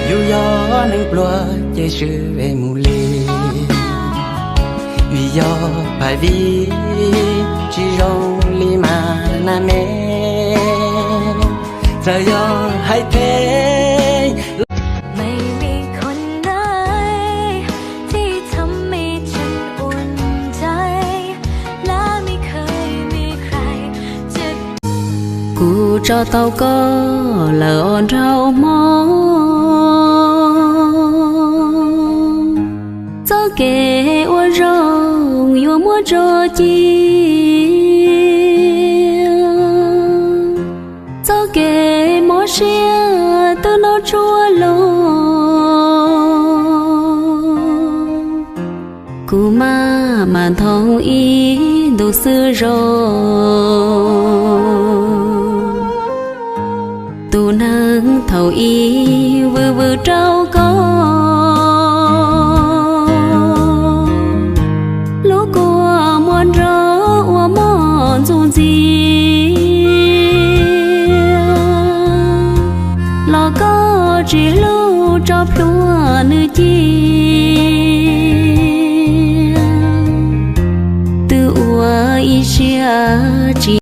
Yus yog neeg pluag ces swm mus li, vim yog phais vij tsis zoo li mas na me. Txawm yog hais phem ที่ทำให้ฉันอุ่นใจ และไม่เคยมีใครจะ Kuv tso tau koj lawm os nraug hmoob, txoj kev ua zoo yuav muab tso cia, txoj kev mob siab twb noj tsuag lug. Kuv maj mam nthoov ib ntu xwb zoo, tus neeg thaum ub vwm vwm rau koj, lub kua muag nrov ua moj ntxuj ntxi, los koj tsis hlub tso plhuav nws cia. Twb ua ib siab